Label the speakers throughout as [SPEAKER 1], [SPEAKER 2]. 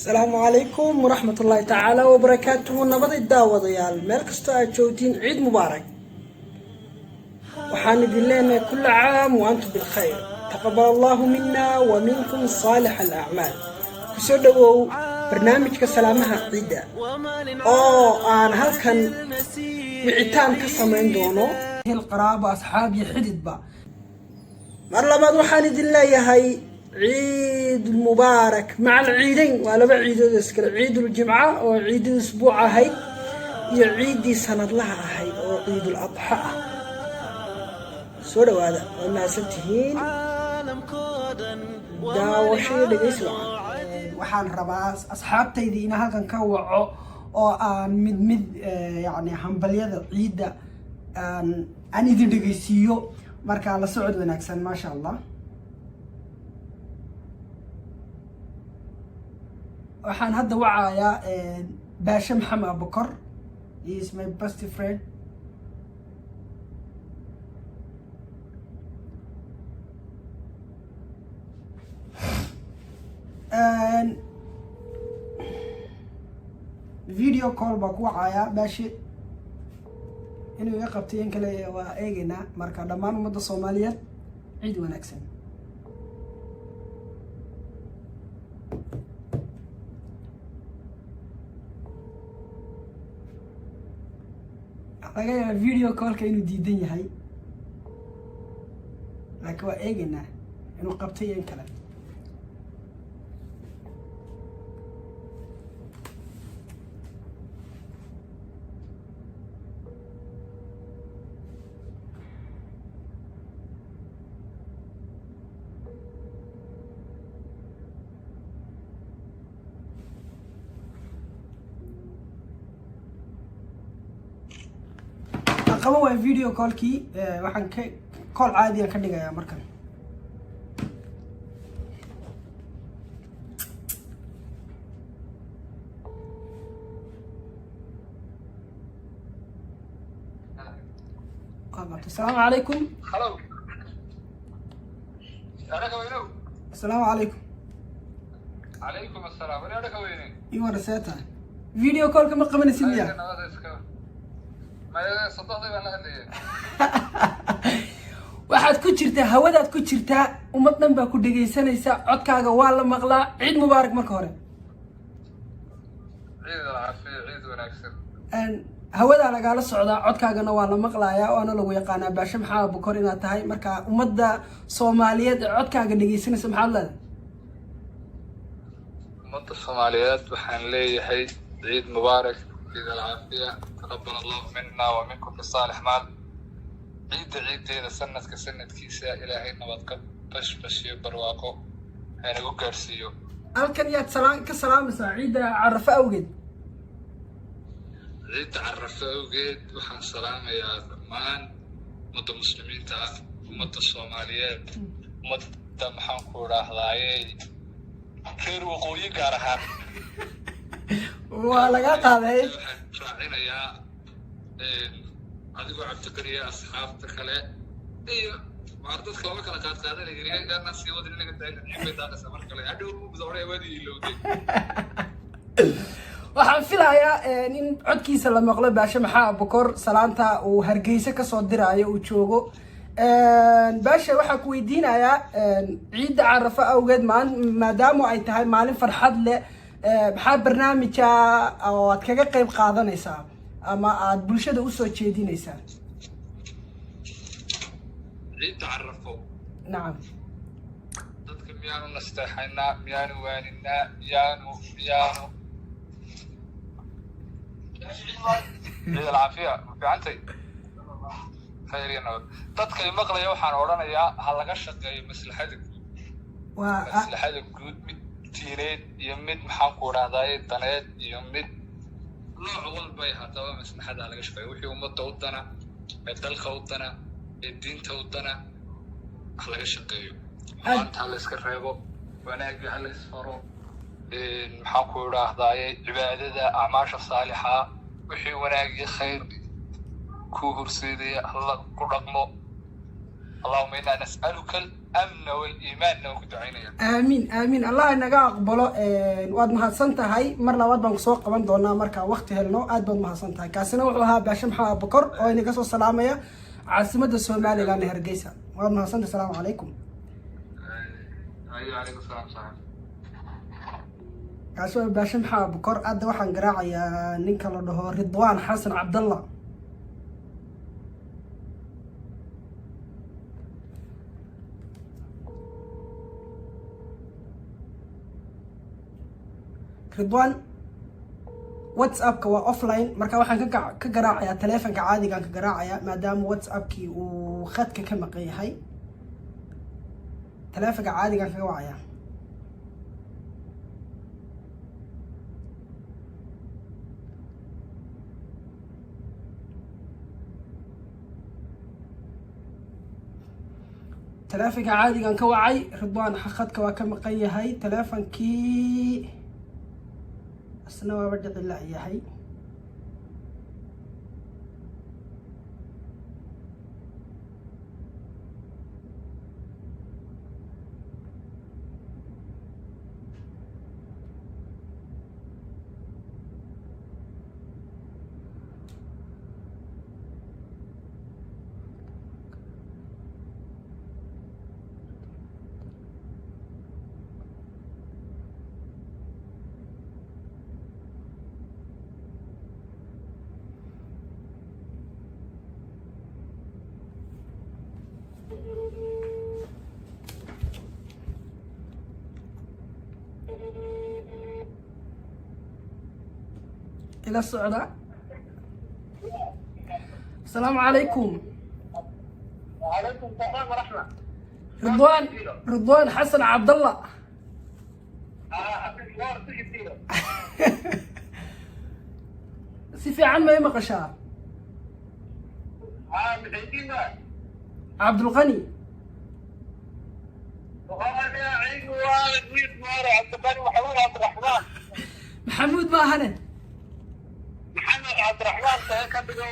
[SPEAKER 1] Asalaamu calaykum waraxmatullaahi tacaala wabarakaatuhu. Nabaday daawadayaal, meel kastoo aad joogtiin, ciid mubaarak. Waxaan idin leenahay كل عام وأنتم بالخير، تقبل الله منا ومنكم صالح الأعمال. Kusoo dhawow barnaamijka salaamaha ciidda oo aan halkan wicitaan ka samayn doono hel, qaraabo, asxaab iyo xididba. Mar labaad waxaan idin leeyahay ciid mubaarak مع العيدين. Waa laba ciidood iskale: ciiduljimca oo ciidii usbuuc ahayd iyo ciiddii sanadlaha ahayd oo ciidul adxa ah. Soo dhawaada, waad mahadsan tihiin daawasho iyo dhegeysi wacan. Waxaan rabaa asxaabtaydii inaan halkan ka waco oo aan mid mid yani hambalyada ciidda aan idin dhegeysiiyo. Markaa la socod wanaagsan, maasha Allah. Waxaan hadda wacayaa Baashe Maxamed Abukor. He is my best friend. Video call baa ku wacayaa Baashe. Inuu iga qabtay in kale waa eegeynaa. Marka dhammaan ummadda Soomaaliyeed, ciid wanaagsan. Laga yaaba video callka inuu diidan yahay, laakiin waa eegeynaa inuu qabtay in kale. Qaban waaya video callkii. Waxaan ka call caadiyan ka dhigayaa markan. Waa qabtay. Asalaamu calaykum.
[SPEAKER 2] Hello. Adhaka weynow.
[SPEAKER 1] Asalaamu calaykum.
[SPEAKER 2] Calaykum asalaam. Weli adhaka weyne.
[SPEAKER 1] Ii wara, see tahay? Video callka ma qabanaysid miya?
[SPEAKER 2] Nabada iska. Maya, sodohdii baan la hadlayay.
[SPEAKER 1] Waxaad ku jirtaa hawadaad ku jirtaa, ummad dhan baa ku dhegaysanaysa, codkaaga waa la maqlaa. Ciid mubaarak marka hore.
[SPEAKER 2] Ciid alcaafiya, ciid wanaagsan.
[SPEAKER 1] Hawadaa lagaala socdaa, codkaagana waa la maqlayaa, waana lagu yaqaanaa Baashe Maxamed Bukor inaad tahay. Marka ummadda Soomaaliyeed ee codkaaga dhegaysanaysa maxaad leedahay?
[SPEAKER 2] Ummadda Soomaaliyeed waxaan leeyahay ciid mubaarak, ciid alcaafiya، تقبل الله منا ومنكم بصالح الأعمال. Ciidda ciiddeeda, sanadka sanadkiisa, Ilaahay nabadqab, bashbash iyo barwaaqo haynagu gaarsiiyo.
[SPEAKER 1] Halkan yaad salaan ka salaamaysaa ciidda Carafo awgeed?
[SPEAKER 2] Ciidda Carafo awgeed waxaan salaamayaa dhammaan ummadda Muslimiinta ah, ummadda Soomaaliyeed, ummadda, maxaan ku idhaahdaaye, reer waqooyi gaar ahaan.
[SPEAKER 1] Waa laga qaaday.
[SPEAKER 2] Waxaan raacinayaa adigoo Cabdiqariya, asxaabta kale iyo waar dadka lama kala qaad qaadanaya. Yaanaan sii wadin, inaga taagan bay daaqaysaa mar kale hadhow hore waadii ilowday.
[SPEAKER 1] Waxaan filayaa in codkiisa la maqlo, Baashe Maxaa Bokor, salaanta uu Hargeysa kasoo diraayo uu joogo. Baashe, waxaa ku weydiinayaa ciidda Carafo awgeed, maadaama ay tahay maalin farxad leh, maxaa barnaamija oo aad kaga qeyb qaadanaysaa ama aad bulshada usoo jeedinaysaa?
[SPEAKER 2] Ciidda Carafo?
[SPEAKER 1] Nacam.
[SPEAKER 2] Dadka miyaanu nasteexaynaa, miyaanu waaninaa, miyaanu Ciid alcaafiya, ma fiicantay? Khayr iyo nabad. Dadka i maqlaya waxaan odhanayaa ha laga shaqeeyo maslaxada guud.
[SPEAKER 1] Waa
[SPEAKER 2] Maslaxada guud, mid diineed iyo mid, maxaan ku idhahdaye, daneed iyo mid nooc walbay haddaba, maslaxada ha laga shaqeeyo. Wixii ummadda u dana, ee dalka u dana, ee diinta u dana ha laga shaqeeyo. Maanta ha la iska reebo, wanaagga ha la isfaro, maxaan ku idhaahdaaye, cibaadada, acmaasha saalixa, wixii wanaag iyo khayr ku horseedaya hala ku dhaqmo. اللهم إنا نسألك Alamna waliimaanna waan ku ducaynaya.
[SPEAKER 1] Aamiin, aamiin, Allah inaga aqbalo. Waad mahadsan tahay. Mar labaad baan kusoo qaban doonaa markaa waqti helno. Aad baad mahadsan tahay. Kaasina wuxuu ahaa Baashe Maxamed Abukor oo inaga soo salaamaya caasimadda Somaliland ee Hargeysa. Waad mahadsantahay. Asalaamu calaykum.
[SPEAKER 2] Ayo, calaykum salaam saaxib.
[SPEAKER 1] Kaasi waa Baashe Maxamed Abukor. Hadda waxaan garaacayaa ninka la dhaho Ridwaan Xasan Cabdallah. Ridwaan WhatsAppka waa offline, marka waxaan ka garaacayaa taleefonka caadigaan ka garaacayaa, maadaama WhatsAppkii uu khadka ka maqan yahay. Taleefonka caadigaan kaga wacayaa. Taleefonka caadigaan ka wacay Ridwaan, khadka waa ka maqan yahay. Taleefonkii isna waaba dhici la-yahay. Ila socda. Asalaamu calaykum.
[SPEAKER 3] وعليكم السلام ورحمة.
[SPEAKER 1] Ridwaan, Ridwaan Xasan Cabdallah.
[SPEAKER 3] آه، كثير.
[SPEAKER 1] Si fiican ma i maqashaa?
[SPEAKER 3] آه، محيدين.
[SPEAKER 1] Cabdulqani.
[SPEAKER 3] وأنا عيد والد ماري عبد الغني وحبيب عبد الرحمن.
[SPEAKER 1] Maxamuud ma ahane.
[SPEAKER 3] محمد عبد الرحمن كان بيقول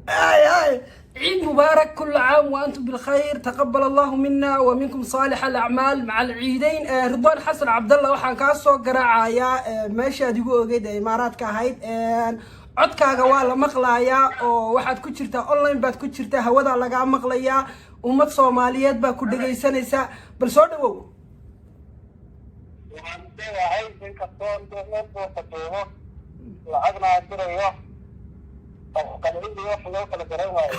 [SPEAKER 1] ay ay عيد مبارك، كل عام وأنتم بالخير، تقبل الله منا ومنكم صالح الأعمال مع العيدين. رضوان حسن عبد الله, waxaan kaa soo garaacayaa meesha aad igu ogeyd ee Imaaraadka ahayd. Codkaaga waa la maqlayaa oo waxaad ku jirtaa online baad ku jirtaa, hawada lagaa maqlayaa, ummad Soomaaliyeed baa ku dhegaysanaysa. Bal soo dhawow.
[SPEAKER 3] Waxaan leeyahay inkastoo meel buuqa joogo, lacagna aan dirayo, qalcidii wax loo kala garan waayo.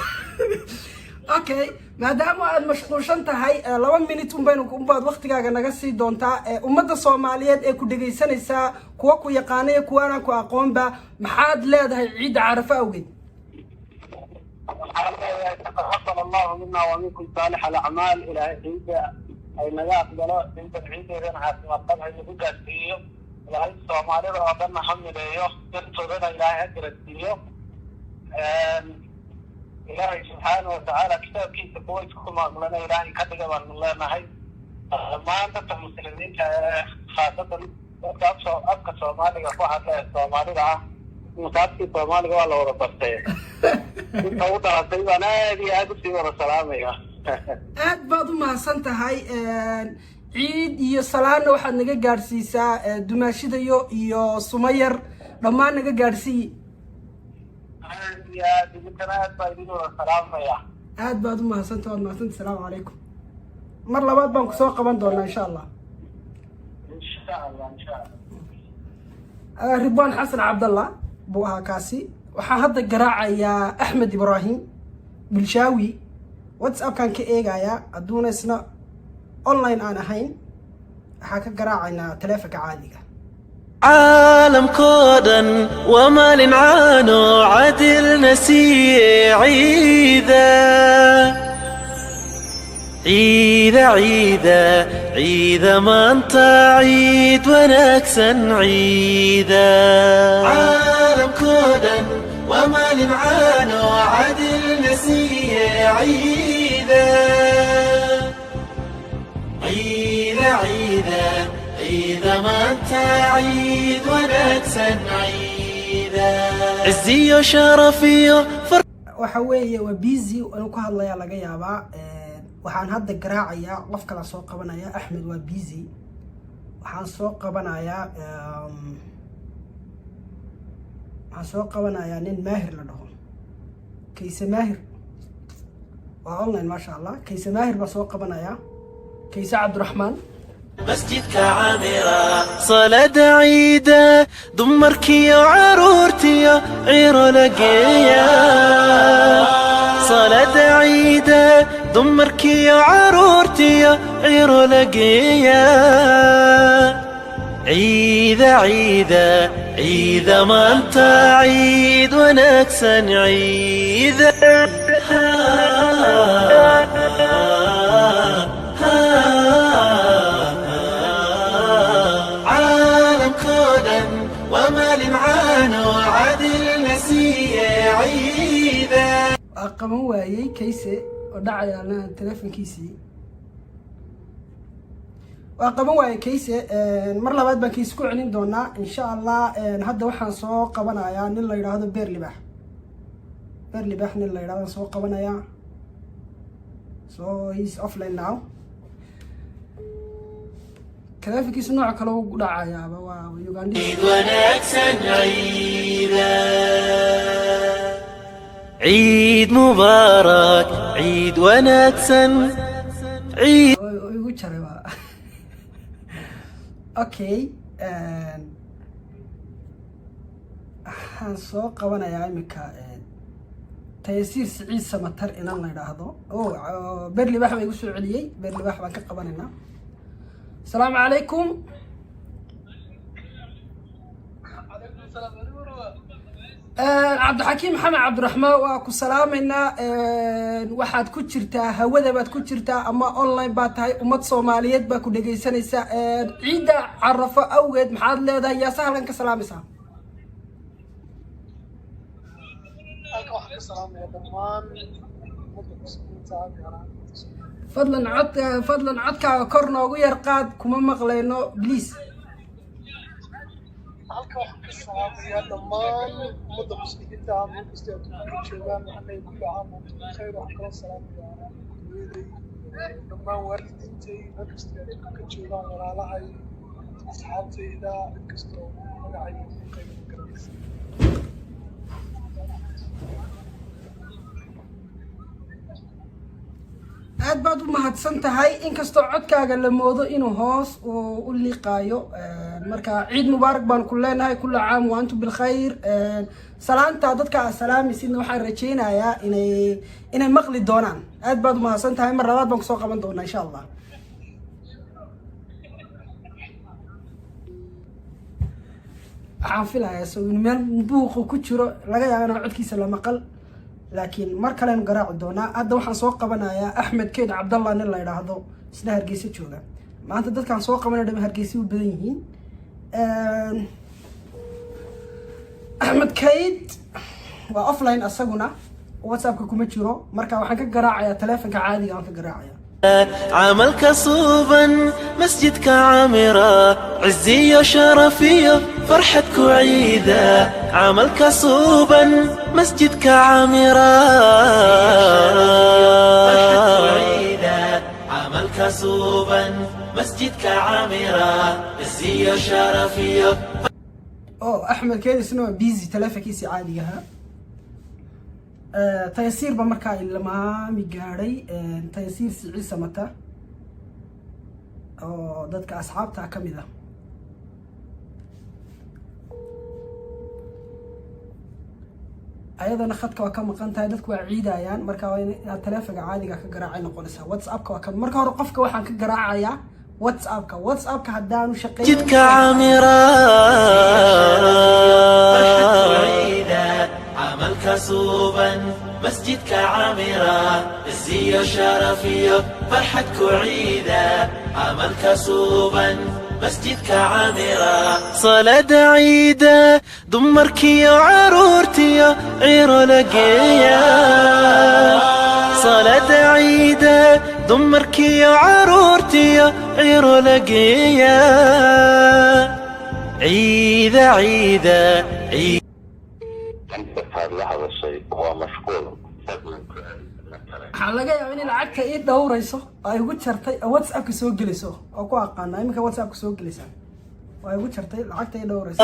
[SPEAKER 1] Okay, maadaama aad mashquulshan tahay, 2 minute unbaynu unbaad waktigaaga naga sii doontaa. Ummadda Soomaaliyeed ee ku dhegaysanaysaa, kuwa ku yaqaana iyo kuwa aanan ku aqoonba, maxaad leedahay ciidda Carafa awgeed?
[SPEAKER 3] Waxaan leeyahay taqabal allahu mina wa minkum saalix alacmaal. Ilaahay ciidda ay naga aqbalo, ciiddan ciiddeedana caafimaad qab ha nagu gaadsiiyo. Ilaahay Soomaalida oo dhanna ha mideeyo, dartoodana Ilaahay ha garasiiyo. Ilaahay subxaana watacaala kitaabkiisa kuwa isku maamulana Ilaahay ka dhiga baanu leenahay. Dhammaan dadka muslimiinta ee khaasatan dadka afka Soomaaliga ku hadla ee Soomaalida ah, musaabkii Soomaaliga waa la wada bartay, inta u dhalatay baan aad iyo aad usii wada salaamaya.
[SPEAKER 1] Aad baad u mahadsan tahay. Ciid iyo salaanna waxaad naga gaadhsiisaa dumaashidayo iyo Sumayar, dhammaan naga gaadhsiiyi.
[SPEAKER 3] Aad iyo aad, idinkana aad baa idin wada salaamaya.
[SPEAKER 1] Aad baad u mahadsantah, waad mahadsantah. Asalaamu calaykum. Mar labaad baan kusoo qaban doonaa, insha Allah.
[SPEAKER 3] Insha Allah, insha Allah.
[SPEAKER 1] Ridwaan Xasan Cabdallah buu ahaa kaasi. Waxaa hadda garaacayaa Axmed Ibraahim Bilshaawi. WhatsAppkan ka eegayaa, hadduuna isna online aan ahayn, waxaa ka garaacaynaa taleefonka caadiga.
[SPEAKER 4] Caalamkoo dhan waa maalin caano cadilna siiye. Ciida, ciida, ciida, ciida, maanta ciid wanaagsan, ciida. Caalamkoo dhan waa maalin caano cadilna siiye. Ciida, ciida, ciida, ciida, maanta ciid wanaagsan, ciida, ciziyo sharafiyo.
[SPEAKER 1] Waxa weeye waa busy inuu ku hadlayaa laga yaabaa. Waxaan hadda garaacayaa qof kala soo qabanaya. Axmed waa busy. Waxaan soo qabanayaa nin Maahir la dhaho, Kayse Maahir. Waa online, maasha Allah. Kayse Maahir baa soo qabanayaa, Kayse Cabdiraxmaan.
[SPEAKER 4] Masjidka camira salada ciida, dumarkiyo caruurtiyo ciro la geeya. Salada ciida, dumarkiyo caruurtiyo ciro la geeya. Ciida, ciida, ciida maanta, ciid wanaagsan, ciida. Caalamkoo dhan waa maalin caano cadilna siiye ciida.
[SPEAKER 1] Waa qaban waayey Kayse oo dhacayaana telefonkiisii. Waa qaban waayey Kayse. Mar labaad baan Kayse ku celin doonaa, insha Allah. Hadda waxaan soo qabanayaa nin la yidhaahdo Beer Libaax. Beer Libaax nin la yidhahdo soo qabanayaa. So he's offline now. Telefonkiisa nooc kale u dhacayaaba, waa Ugandhi.
[SPEAKER 4] Ciid wanaagsan, ciida, ciid mubaarak, ciid wanaagsan, ciid.
[SPEAKER 1] Igu jaray waa okay. Waxaan soo qabanayaa iminka Tayasiir Siciid Samatar inan la idhaahdo. O Beer Libaax baa igu soo celiyey. Beer Libaax baan ka qabanaynaa. Asalaamu calaykum. Cabdixakiim Maxamed Cabdiraxmaan, waa ku salaamaynaa. Waxaad ku jirtaa hawada, baad ku jirtaa ama online baad tahay. Ummad Soomaaliyeed baa ku dhegaysanaysa. Ciidda Carafo awgeed maxaad leedahay? Yaase halkan ka salaamaysaa?
[SPEAKER 5] Halkan waxaan ka salaamaya dhammaan ummadda muslimiinta ah, gaar ahaan ummadda Soomaaliyeed.
[SPEAKER 1] Fadlan codkaaga kor noogu yar qaad, kuma maqlayno, please.
[SPEAKER 5] Halkan waxaan ka salaamayaa dhammaan ummadda muslimiinta ah meel kasta adduunka ka joogaan. Waxaan leeyahay kulli caam wa antum bikhayr. Waxaan kaloo salaamayaa hooyaday, dhammaan waalidiintay meel kasta adduunka ka joogaan, walaalahay, asxaabtayda, cid kasta oo magacayga muuqayga ma garanaysa.
[SPEAKER 1] Aad baad u mahadsan tahay, inkastoo codkaaga la moodo inuu hoos uu u liiqaayo. Marka ciid mubaarak baan ku leenahay, kulla caam wa antum bilkhayr. Salaanta dadka aad salaamaysidna waxaan rajaynayaa inay maqli doonaan. Aad baad u mahadsan tahay. Mar labaad baan kusoo qaban doonaa, insha Allah. Waxaan filayaa so in meel buuqa ku jiro laga yaaba inaan codkiisa la maqal, laakiin mar kalenu garaaci doonaa. Hadda waxaan soo qabanayaa Axmed Keyd Cabdallah nin la idhaahdo, isna Hargeysa jooga. Maanta dadkaan soo qabanay dhama Hargeysa u badan yihiin. Axmed Kayd waa offline asaguna, WhatsAppka kuma jiro. Marka waxaan ka garaacayaa telefonka caadiga aan ka garaacaya.
[SPEAKER 4] Camalka suuban masjidka camira, ciziyo sharafiyo farxad ku ciida. Camalka suuban masjidka camira, camalka suuban masjidka camira, ciziyo sharafiyo.
[SPEAKER 1] Oh, Axmed Keyd isna waa busy telefonkiisii caadiga ahaa. Tayasiir ba markaa ilmaami gaadhay, Tayasiir Siciid Samata oo dadka asxaabta ka mid ah. Ayadana khadka waa ka maqan tahay. Dadku waa ciidayaan, marka waa inaad telefonka caadiga ka garaacay noqonaysaa. WhatsAppka waa ka marka hore qofka waxaan ka garaacayaa WhatsAppka. WhatsAppka haddaanu shaqeyn
[SPEAKER 4] masjidka camira, camalka suuban masjidka camira, ciziyo sharafiyo farxad ku ciida. Camalka suuban masjidka camira, salada ciida, dumarkiyo caruurtiyo ciro la geeya. Salada ciida, dumarkiyo caruurtiyo ciro la geeya. Ciida, ciida, ciida.
[SPEAKER 3] Intaad la hadashay waa mashquul.
[SPEAKER 1] Waxaa laga yaabaa inay lacagta ii dhowrayso oo ay igu jartay oo WhatsAppka soo gelayso oo ku aqaana iminka WhatsAppka soo gelaysaa waa igu jartay lacagta ii dhowrayso.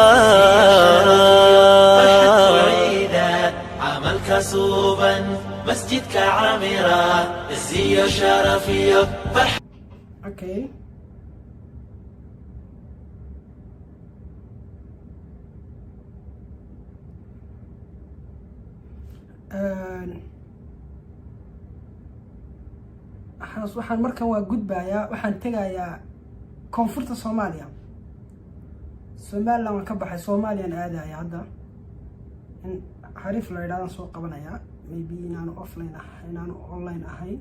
[SPEAKER 4] عيدا عملك صوبا مسجدك عامرة الزي شرفي فرحة.
[SPEAKER 1] Okay, waxaan markan waa gudbayaa, waxaan tegayaa koonfurta Soomaaliya. Somaliland waan ka baxay, Soomaaliyaan aadaya hadda. In xariif la yidhahdaan soo qabanayaa, maybe inaanu offline ah, inaanu online ahayn.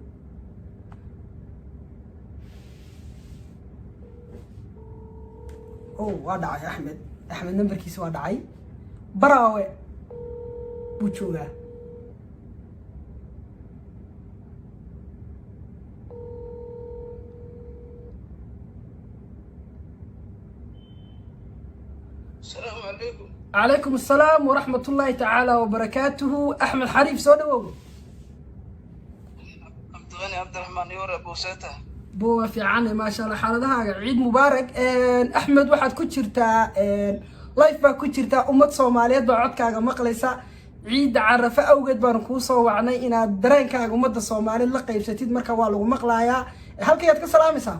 [SPEAKER 1] Oh, waa dhacay Axmed. Axmed nambarkiisa waa dhacay. Baraawe buu joogaa.
[SPEAKER 6] Asalaamu calaykum.
[SPEAKER 1] Calaykum asalaam waraxmat ullaahi tacaala wabarakaatuhu. Axmed Xariif, soo dhawow.
[SPEAKER 6] Cabdiqani Cabdiraxmaan Yoore Buuseeta.
[SPEAKER 1] Buwa fiican, maasha Allah. Xaaladahaaga? Ciid mubaarak, Axmed. Waxaad ku jirtaa live baa ku jirtaa, ummad Soomaaliyeed baa codkaaga maqlaysa. Ciidda Carafe awgeed baanu kuu soo wacnay inaad dareenkaaga ummadda Soomaaliyeed la qaybsatid. Marka waa lagu maqlayaa. Halkayaad ka salaamaysaa?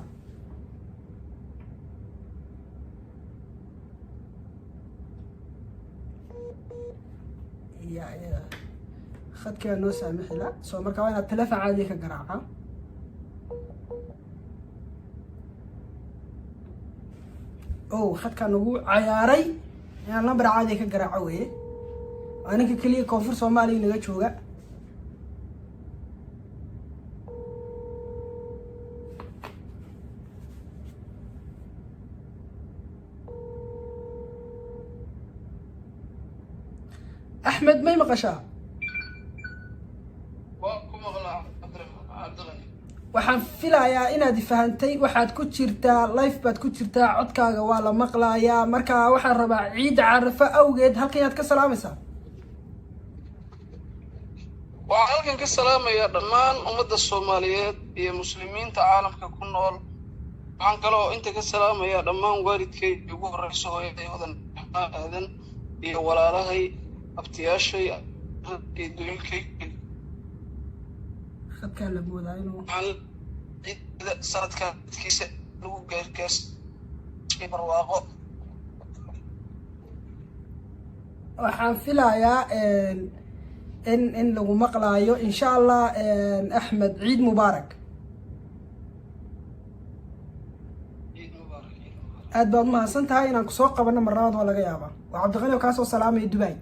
[SPEAKER 1] Ya khadkaa noo saamixila, so marka waa inaad telefon caadiya ka garaaca. Oh, khadkaa nagu cayaaray. Inaan lambar caadiya ka garaaco weye. Waa ninka keliya koonfur Soomaaliya naga jooga. Axmed, may maqashaa?
[SPEAKER 6] Waa ku maqlaa, Cabdiqani.
[SPEAKER 1] Waxaan filayaa inaad fahantay. Waxaad ku jirtaa live baad ku jirtaa, codkaaga waa la maqlayaa. Marka waxaan rabaa ciidda Carafe awgeed halkan yaad ka salaamaysaa?
[SPEAKER 6] Waxaan halkan ka salaamayaa dhammaan ummadda Soomaaliyeed iyo muslimiinta caalamka ku nool. Waxaan kaloo inta ka salaamayaa dhammaan waalidkay ugu horeyso hooyaday Hodan Aadan iyo walaalahay, abtiyaashay iyo dooyinkay.
[SPEAKER 1] Khadkaa la moodaa inuu
[SPEAKER 6] Waxaan ciidda sanadkan dadkiisa lagu gaargaarsiiyey barwaaqo.
[SPEAKER 1] Waxaan filayaa in lagu maqlaayo, insha Allah. Axmed, ciid mubaarak.
[SPEAKER 6] Ciid mubaarak, ciid mubaarak.
[SPEAKER 1] Aad baad umahadsan tahay. Inaan kusoo qabano mar labaad waa laga yaabaa. Waa Cabdiqani oo kaasoo salaamaya Dubai.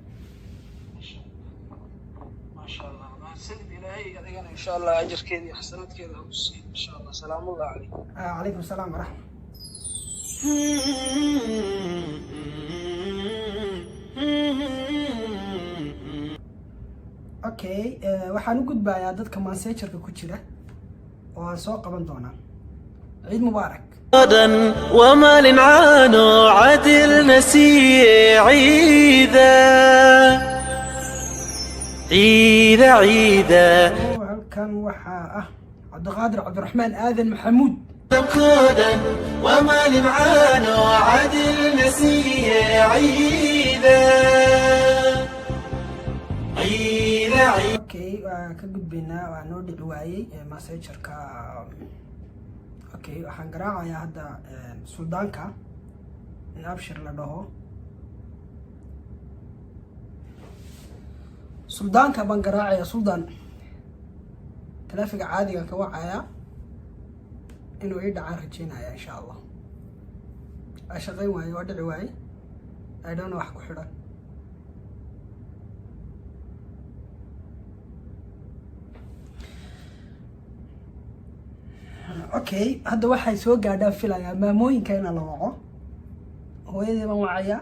[SPEAKER 6] Maasha Allah, mahadsanid. Ilaahay adigana insha Allah ajarkeeda iyo xasanadkeeda ha ku siiyo insha Allah. Salaamullahi calaykum.
[SPEAKER 1] Calaykum asalaam waraxma. Okay, waxaan u gudbayaa dadka Messengerka ku jira oo aan soo qaban doonaa. Ciid mubaarak.
[SPEAKER 4] غدا وما عانوا عدل نسي عيدا عيدا عيدا.
[SPEAKER 1] Halkan waxaa ah Cabdiqaadir Cabdiraxmaan Aadan Maxamuud.
[SPEAKER 4] كودا وما عانوا عدل نسي عيدا عيدا عيدا.
[SPEAKER 1] Okay, waa ka gudbaynaa, waa noo dhici waayey Messengerka. Okay, waxaan garaacayaa hadda suldaanka in Abshir la dhaho. Suldaanka baan garaacaya. Suldaan taleefiga caadiga ka wacaya, inuu ii dhacaan rajeynaya insha Allah. Waa shaqayn waaye, waa dhici waaye. I don't know wax ku xidhan. Okay, hadda waxay soo gaadhaan filayaa maamooyinka inaan la waco. Hooyadii baan wacayaa.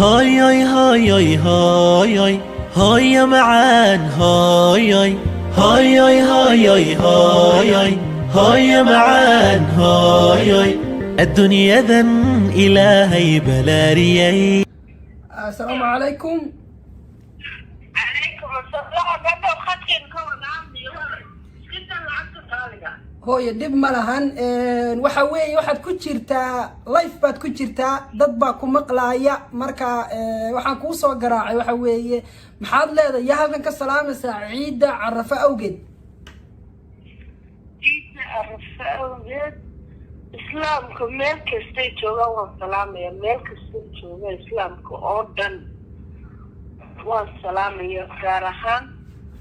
[SPEAKER 4] هاي هاي هاي هاي هاي هاي يا معان هاي هاي هاي هاي هاي هاي هاي هاي يا معان هاي هاي الدنيا ذن. Ilaahay balaariyey.
[SPEAKER 1] Asalaamu calaykum.
[SPEAKER 3] Calaykum asalaam. Hadhow khadkeen ka wadaamiyo iska lacagta qaaliga.
[SPEAKER 1] Hooyo, dhib ma lahan. Waxa weeye, waxaad ku jirtaa live baad ku jirtaa, dad baa ku maqlaaya. Marka waxaan kuu soo garaacay waxa weeye, maxaad leedahay, yaa halkan ka salaamaysaa ciidda Carafa awgeed?
[SPEAKER 3] Ciidda Carafa awgeed, islaamka meel kastay joogaan waan salaamaya. Meel kastay joogaan islaamka oo dhan waan salaamaya. Gaar ahaan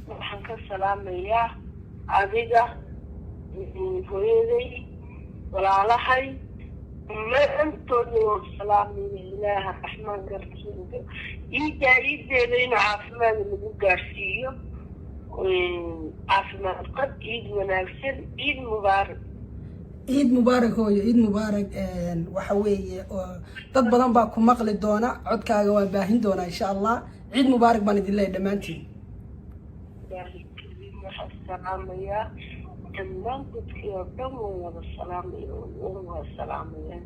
[SPEAKER 3] waxaan ka salaamayaa adiga, hooyaday, walaalahay, dhammaantoodna waan salaamaya. Ilaaha raxmaanka raxiimka ciiddaa ciiddeeda inuu caafimaad lagu gaarsiiyo, caafimaad qab, ciid wanaagsan, ciid mubaarak.
[SPEAKER 1] Ciid mubaarak, hooyo, ciid mubaarak. Waxa weeye oo dad badan baa ku maqli doona, codkaaga waan baahin doonaa insha Allah. Ciid mubaarak baan idin leeyahay dhammaantiin.
[SPEAKER 3] Ilaahay kariim, waxaan salaamayaa dhammaan dadkii oo dhan, waan wada salaamaya, waan wada salaamaya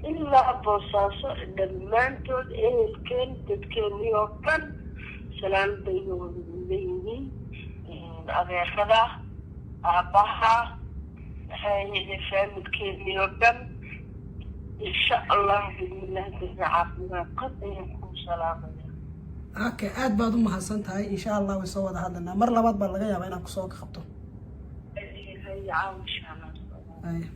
[SPEAKER 3] ilaa Boosaaso, dhammaantood, ehelkeen, dadkeenii oo dhan salaan bayga wada mudan yihiin, adeerada, aabbaha, maxay ahayd, faamilkeenii oo dhan. Insha Allah, bismillahi dadka caafimaad qab ayaan kuu salaamaya.
[SPEAKER 1] Okay, aad baad u mahadsan tahay. Insha Allah way soo wada hadlanaa, mar labaad baa laga yaabaa inaan kusoo qabto.
[SPEAKER 3] Caaw insha Allah.
[SPEAKER 1] Haya.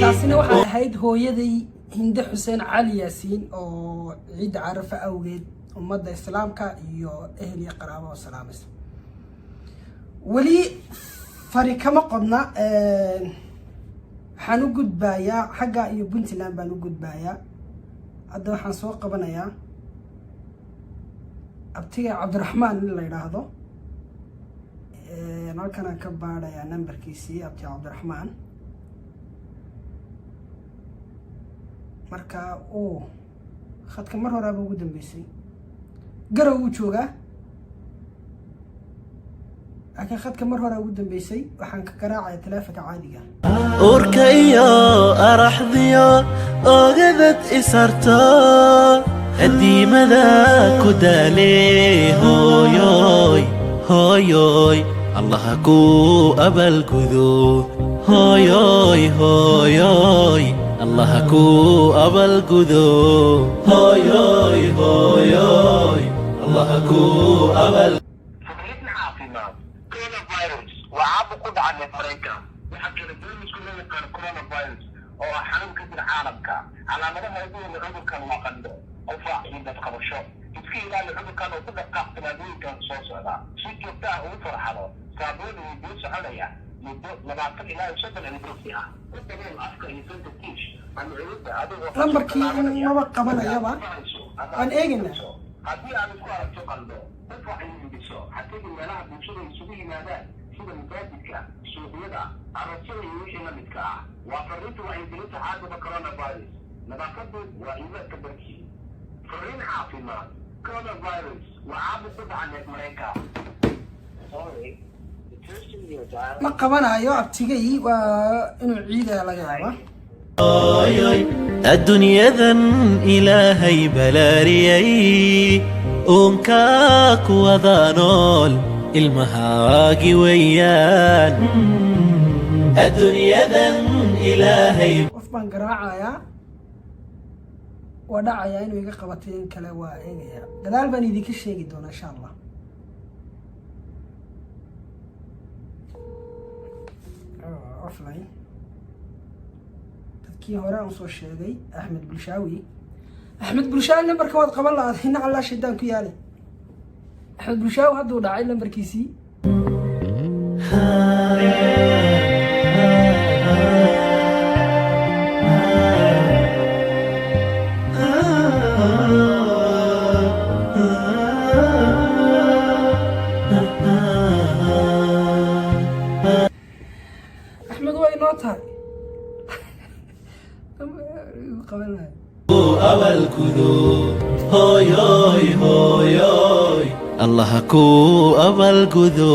[SPEAKER 1] Taasina waxay ahayd hooyaday Hinde Xuseen Cali Yaasiin oo ciidda Carafa awgeed ummadda islaamka iyo ehel iyo qaraabo oo salaamaysa. Weli fari kama qodna. Waxaan u gudbayaa xagga iyo Puntland baan u gudbayaa. Hadda waxaan soo qabanayaa abtiga Cabdiraxmaan nin la yidhaahdo. Halkan aan ka baadhayaa nambarkiisii abti Cabdiraxmaan. Marka uu khadka mar horaaba ugu dambeysay, Garow uu joogaa, laakiin khadka mar horaa ugu dambeysay. Waxaan ka garaacaya taleefonka caadiga.
[SPEAKER 4] Uurka iyo araxdiyo ogadad isarto, adiimada ku daale, hooyoy, hooyoy, Allaha ku abaalgudo, hooyoy, hooyoy, Allaha ku abaalgudo, hooyoy, hooyoy, Allaha ku abaal.
[SPEAKER 3] Fariin caafimaad: coronavirus waa caabuq ku dhaca neef mareenka. Waxaa jira jeermisku loo yaqaano coronavirus oo ah xanuun ka jira caalamka. Calaamadaha ugu weyn cudurkan waa qandho, qufac iyo dadqabasho. Iska ilaali cudurkan oo ku dhaqaaq tallaabooyinkan soo socda: si joogto ah ugu farxado saabuun iyo biyo soconaya muddo 20 ilaa 30 ilbiriqsi ah. Ku dabool afka iyo sanka tiish ama ciidda adigoo
[SPEAKER 1] Lambarkii maba qabanayaba, waan eegaynaa.
[SPEAKER 3] Haddii aad isku aragto qandho, qufac iyo hindhiso, ha tegin meelaha bulshada isugu yimaadaan sida masaajidka, suuqyada, aroosyada iyo wixii la midka ah. Waa fariinta wacyigelinta caabuqa coronavirus. Nadaafadu waa iimaanka barkii. Fariin caafimaad: coronavirus waa caabuq ku dhaca neef mareenka.
[SPEAKER 1] Ma qabanayo abtigay, waa inuu ciidaya laga yaabaa.
[SPEAKER 4] Adduunyadan Ilaahay balaariyey, uunkaa kuwada nool ilmahaagi weeyaan, adduunyadan Ilaahay.
[SPEAKER 1] Qof baan garaacayaa, waa dhacayaa. Inuu iga qabatay in kale waa eegayaa, gadaal baan idinka sheegi doonaa insha Allah. Oh, offline. Dadkii hore aan soo sheegay, Axmed Bulshaawi, Axmed Bulshaawi, nambarka waad qaban lahaad. Hina Allah shaydaan ku yaalay. Axmed Bulshaawi hadduu dhacay nambarkiisii. Axmed waa inoo tahay qaban lahay.
[SPEAKER 4] Abaalgudo, hooyoy, hooyoy, Allaha ku abaalgudo.